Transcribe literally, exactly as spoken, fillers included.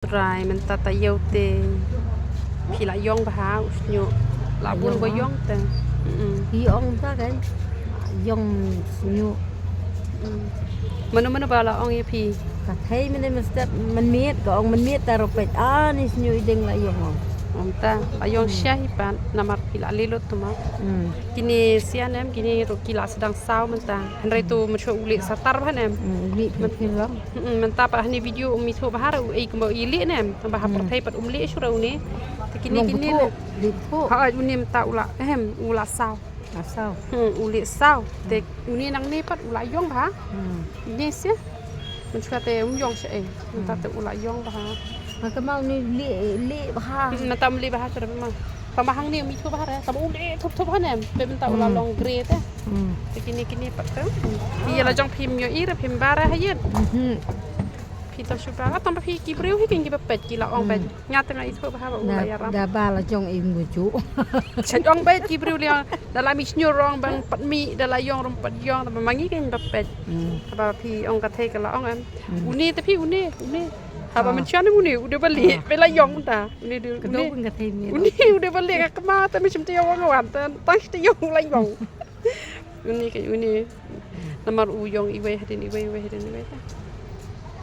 Trai mynta ta ïew te. Phi la ïong bha u shñiuh. La bun ba ïong te. Mm. Hi ong ta kan. Ïong shñiuh. Mano mano ba la ong ïa phi? Ka thei mynne mynstep mynmiet ka ong mynmiet ta ropet ani shñiuh i ding la ïong ong. Ong ta la ïong shia hi pat namar phi la lilut tu ma. Kini sian em kini ruh ki la sdang saw mynta. Hynrei tu mynshwa u leh satar bha nem. Mynta pat hani video um ithuh bha ruh ei kumba i leh nem. Ba ha pyrthei pat um leh shu ruh une. Te kini kini. Ha uni mynta u la ehem u la saw. Asaw. Hmm, u leh saw. Te uni nangne pat u la ïong bha. Hmm. Uni sia. Mynshwa te um ïong sha ei. Mynta te u la ïong bha. Ma ka ma uni leh leh bha. Hmm, mynta um leh bha sha ma. Tama hangne um ithuh bha re. Tama u leh thup thup ha nem. Te mynta u la long grey te. Hmm. Te kini kini pat te. Ïa la jong phim ïohi re phim bara ha ïet. Hmm. Phi tang shu ba tang ba phi ki briew hi kin ki ba peit ki la ong ba nga tang ai thuh ba ha ba u la ïaram. Da ba la jong i mu ju. Sha ong ba ki briew li da la mi shnur rong bang pat mi da la ïong rum pat ïong da ba mangi kin ba peit. Ba phi ong ka thei ka la ong em. Uni ta phi uni uni. Ha ba men chan uni u de ba li be la ïong ta. Uni de uni. Uni u de ba li ka ma ta mi chim te ïong wan ta tang te ïong la ïong. Uni ka uni. Namar u ïong iwei hadin iwei iwei hadin iwei.